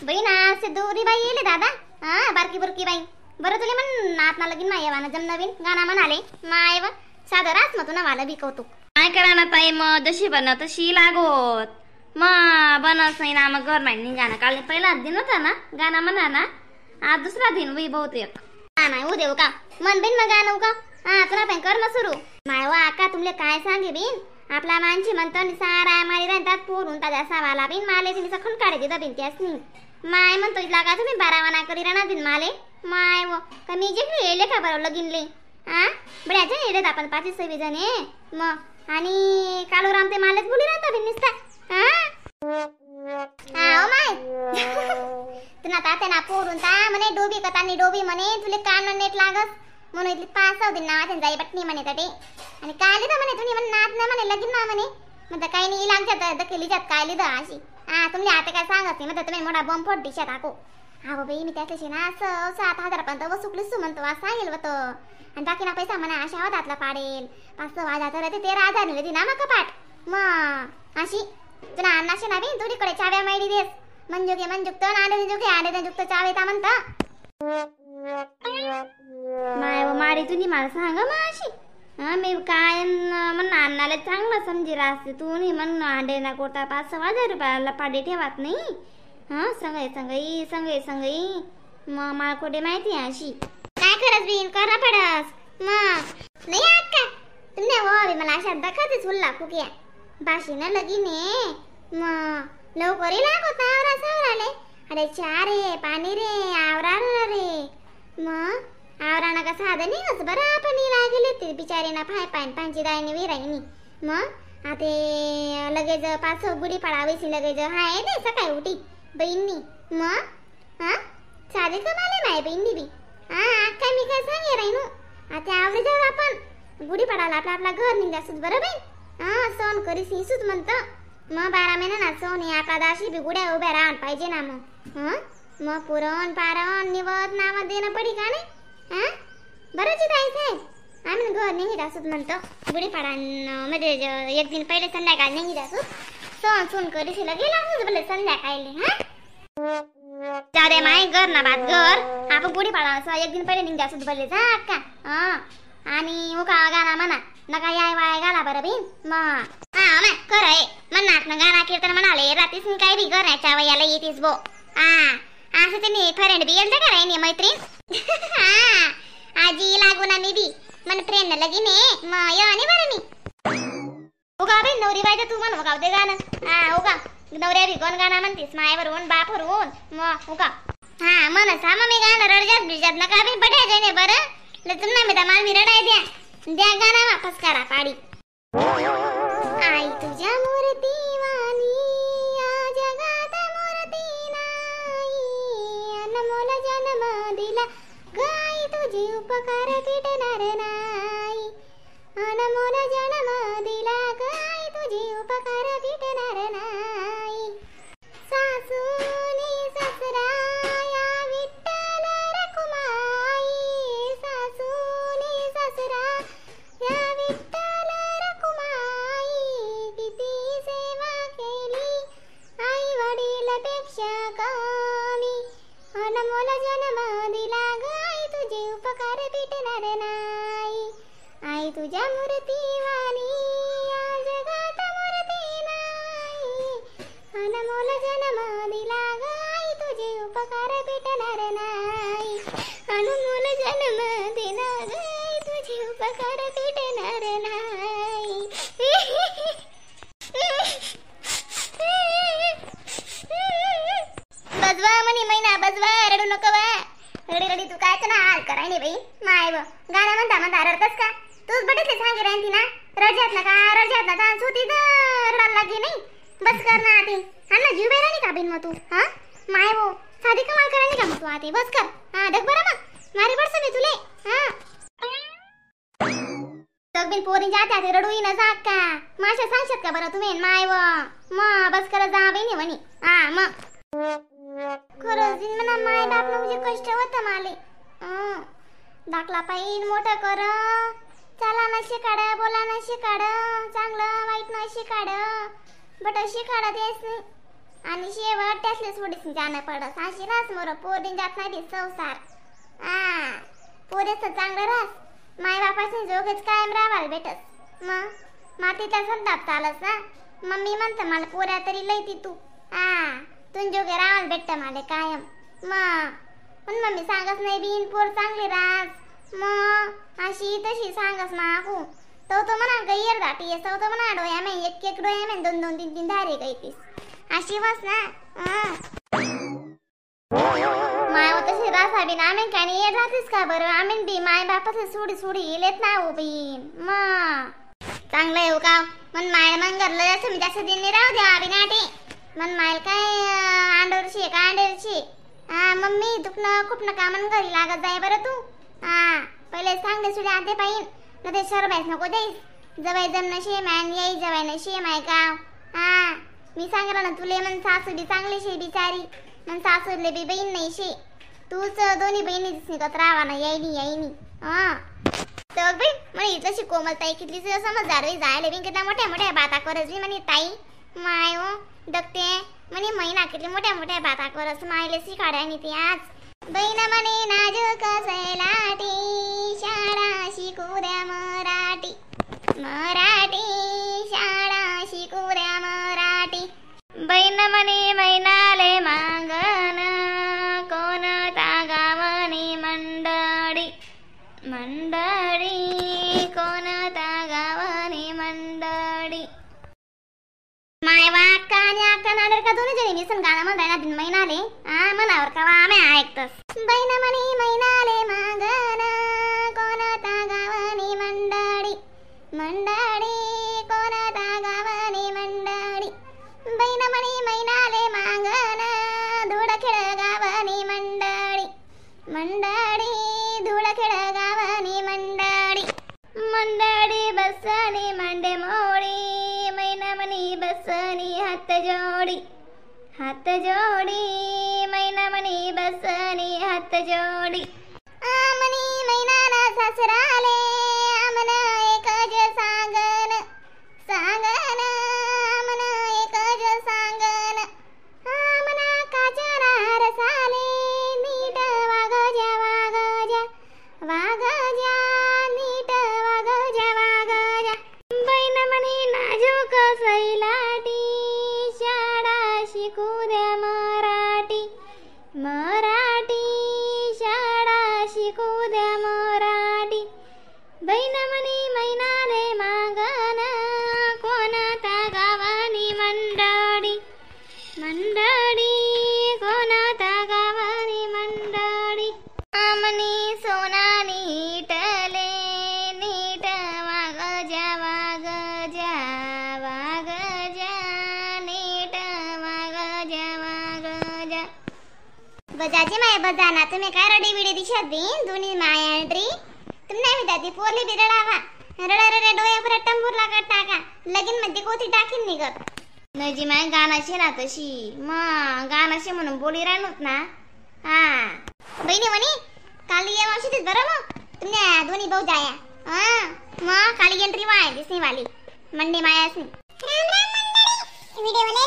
बहीण असे दोरी बाई येले दादा. हा बारकी बुरकी बाई बरं तुले म्हण नात ना लगीन मायवाना जम नवीन गाणं म्हणाले मायव साधं रास मग तुला मला बी कौतुक. काय करा ना ताई मग जशी बनव तशी लागोत मग बनस नाही ना मग गव्हर्नमेंटनी गाणं काढले. पहिला दिन होता ना गाणं म्हणा ना, आज दुसरा दिन वही बहुतेक. हा नाही उद्या का मन बिन मग गाणं का. हा तुला पण कर ना सुरू. मायवा आका तुमले काय सांगे बिन आपला माणशी म्हणतो सारा मारी राहतात पोरून ताजा सावाला बिन माले तुम्ही सखून काढे देता बिन त्यासनी. माय म्हणतो लागा तुम्ही बारावाना करी राहणार बिन माले माय व कमी जे येले का बरं लगीनले. हा बड्याच्या येलेत आपण पाच सव्वीस जण आहे मग आणि कालूराम ते मालेच बोली राहता बिन निसता. हा हा माय तुला तात्या ना पोरून ता म्हणे डोबी कतानी डोबी म्हणे तुले कान नेट लागस म्हणून इथली पास होती ना जाई बटणी म्हणे तटे आणि काय लिहिलं म्हणे तुम्ही म्हणे नात ना म्हणे लगीन ना म्हणे म्हणता काही नाही लागतात दखेली जात काय लिहिलं अशी. हा तुमले आता काय सांगत नाही म्हणता तुम्ही मोठा बॉम्ब फोड दिशा टाको. हा बाई मी त्याच्याशी ना असं 7,000 पर्यंत वसुकलीस म्हणतो असं सांगेल होतं आणि बाकी ना पैसा म्हणा अशा होतातला पाडेल 5-6 हजार तर ते 13,000 नेले ती ना मग कपाट मग अशी तुला अन्नाशे ना बी तुरीकडे चाव्या मायडी देस मंजुके मंजुक्त आले जुके आले जुक्त चावे ता म्हणता. माय व माडी तुम्ही मला सांगा मग अशी. हा मी काय म्हण अण्णाला चांगलं समजी असते तू नाही म्हण अंडे ना कोटा 5-6 हजार रुपयाला पाडे ठेवत नाही. हा संगई संगई संगई संगई मग मला कोठे माहिती आहे अशी. काय करत बिन करा पडस मग नाही अक्का तुमने हो मला अशा दखातेच हुल्ला फुकिया बाशी ना लगीने मग लवकर लागत आवरा सावराले. अरे चार रे पाणी रे आवरा रे मग आवरा का साधं निघच बरं आपण लागेल ते बिचारे ना फाय पाय पांची दायनी विरायनी मग आता लगेच 5 गुढी पाडावीसी लगेच हाय ते सकाळी उठी बहिणी मग हा साधे कमाले माय बहिणी बी. हा काय मी काय सांगे राहिनो आता आवरे जाऊ आपण गुढी पाडायला आपला आपला घर निघासूच बरं बाई. हा सण करीस हिसूच म्हणतं मग 12 महिना ना सण हे आपला दाशी बी गुड्या उभ्या राहण पाहिजे ना मग. हा मग पुरण पारण निवत नाव देणं पडी का नाही. हा बरंच ताई साहेब आम्ही घर निघत असत म्हणतो गुढीपाडा मध्ये एक दिन पहिले संध्याकाळी निघत असू सण सून करीस गेला भले संध्याकाळी. हा जाऊ दे माय घर ना भात घर आपण गुढीपाडा असं एक दिन पहिले निघत असत भले जा अक्का. हा आणि उका गाणं म्हणा नका याय वाय गाला बरं बिन मग. हा माय खरं आहे म्हणणार ना गाणं कीर्तन म्हणाले रात्रीच काय बी घराच्या वयाला येतीस बो. हा असं ते फ्रेंड बी येईल का राही मैत्रीण. हा आजी लागू ना मी बी मन फ्रेंड लगीन मग ये आणि बरं मी उगा बाई नवरी बाई तू म्हण उगाव ते गाणं. हा उगा नवऱ्या बी कोण गाणं म्हणतीस मायावरून बापवरून मग उगा. हा म्हण सा मग मी गाणं रडजात बिजात नका बी बड्या जाईने बरं तुमना मी माल मी रडाय द्या द्या गाणं वापस करा पाडी. आई तुझ्या मूर्ती वाणी या जगात मूर्ती नाही अनमोल जन्म दिला गाई तुझे उपकार फिटणार नाही अनमोल जन्म दिला गाई तुझे उपकार फिटणार नाही. सासूनी सासरा या विठ्ठल रखुमाई सासूनी सासरा या विठ्ठल रखुमाई किती सेवा केली आई वडील पेक्षा कमी अनमोल जन्म दिला गाई तुझे उपकार फिटणार नाही. आई तुझ्या मूर्तीवाणी या जगात मूर्ती नाही अनमोल जन्म दिला गाई तुझे उपकार फिटणार नाही अनमोल जन्म दिला गाई तुझे उपकार फिटणार नाही. बजवा म्हणे महिना बजवा रडू नको बा रडी रडी तू काय ना हाल कराय नाही बाई माय व गाणं म्हणता म्हणता रडतस का तूच बघितले सांगे राहती ना रडजात ना का रडजात ना तान सुती रडायला लागली नाही बस कर ना आते हा ना जीव बेरा नाही का बिन मग तू. हा माय वो साधी कमाल करा नाही का मग तू आते बस कर. हा डग बरं मग मारे पडसं मी तुले. हा तग बिन पोरी जाते आते रडू ना जा का माशा सांगशात का बरं तुम्ही माय व मग बस कर जा बाई म्हणे. हा मग खरंच म्हणा माय बाप म्हणजे कष्ट होतं माले दाखला पाहिन मोठं कर चला ना शिकाड बोला ना शिकाड चांगलं वाईट ना शिकाड बट शिकाड तेच नाही. आणि शेवट त्यासले सोडीस जाणं पडस अशी रास मोर पोरीन जात नाही संसार. हा पोरेच चांगलं रास माय बापाशी जोगेच कायम राहायला भेटस मग मातीचा संताप चालस ना. मम्मी म्हणत मला पोऱ्या तरी लयती तू हा तुन जोगे राहायला भेटत मला कायम. मग पण मम्मी सांगस नाही बिन पोर चांगली रास मग अशी तशी सांगस माकू तो तो म्हणा गैर दाटी तो तो म्हणा डोया में एक एक डोया में दोन दोन तीन तीन धारे गई अशी बस ना. माय तशी रासा बिन आम्ही काय नाही येत राहतेस का बरं आम्ही बी my बापाचे सोडी सोडी येत ना हो बहीण. मग चांगलं येऊ का मन माय मन घरला जास्त मी जास्त दिन नाही राहू द्या बिनाटे मन मायल काय आंडोरशी का आंडोरशी. हा मम्मी दुखणं खूप न कामन घरी लागत जाय बरं तू. हा पहिले सांग दे सुद्धा आते पाहिन न ते शरमायच नको देईस जवाई जम शे मॅन येई जवाई न शे माय गाव. हा मी सांगला ना तुले मन सासू बी चांगली शे बिचारी मन सासूले बी बहीण नाही शे तूच दोन्ही बहिणी दिसनी राहा ना यायनी यायनी. हा तर बाई म्हणे इथं कोमल ताई कितली समजदार जायला बिन किती मोठ्या मोठ्या बाता करसली म्हणे ताई माय हो दगते म्हणे महिना किती मोठ्या मोठ्या बाता करस मायले शिकाड्या ती आज. बहीण म्हणे नाजूक सैलाटी शाळा शिकू द्या मराठी मराठी शाळा शिकू द्या मराठी. बहीण म्हणे मैनाले मागन कोणता गावनी मंडळी मंडळी कोणता गावनी मंडळी. माय वा अक्का आणि अक्का नाडर का दोन्ही जणी मिसन गाणं म्हणताय ना दिन महिनाले हा मनावर का वा आम्ही ऐकतस. बहीण म्हणे मैनाले मागन कोणता गावनी मंडळी मंडळी कोणता गावनी मंडळी. बहीण म्हणे मैनाले मागन धुळखेड गावनी मंडळी मंडळी धुळखेड गावनी मंडळी. मंडळी बसनी मांडे मोळी मैना मनी बसनी हात जोडी हात जोडी मैना मनी बसनी हात जोडी. आमनी मैनाला सासराले आमन एकज सांगन सांगन आमन एकज सांगन आमना काचरा रसाले नीट वागजा वागजा वागजा नीट वागजा वागजा. बहीण म्हणे नाजूक सैलाटी शाळा शिकू द्या मराठी मराठी शाळा शिकू द्या मराठी. बहीण म्हणे मैनाले मागन कोणता गावानी मंडळी मंडळी कोणता गावानी मंडळी. आमनी सोना नीटले नीट वागजा वागजा वागजा नीट वागजा वागजा. बजाजी माय बजा ना तुम्ही काय रडी बिडी दिसत बिन दोन्ही माय एंट्री तुम्ही नाही ती पोरली बी रडावा रडा रडा डोळ्यावर टंबूर लागत टाका लगीन मध्ये कोती टाकीन निघत नजी माय गाणाशी ना तशी मग गाणाशी म्हणून बोली राहणूत ना. हा बहिणी म्हणे काली ये मावशी बरं मग तुमच्या दोन्ही भाऊ जाया. हा मग काली एंट्री वाय दिसनी वाली मंडे मायासनी. व्हिडिओला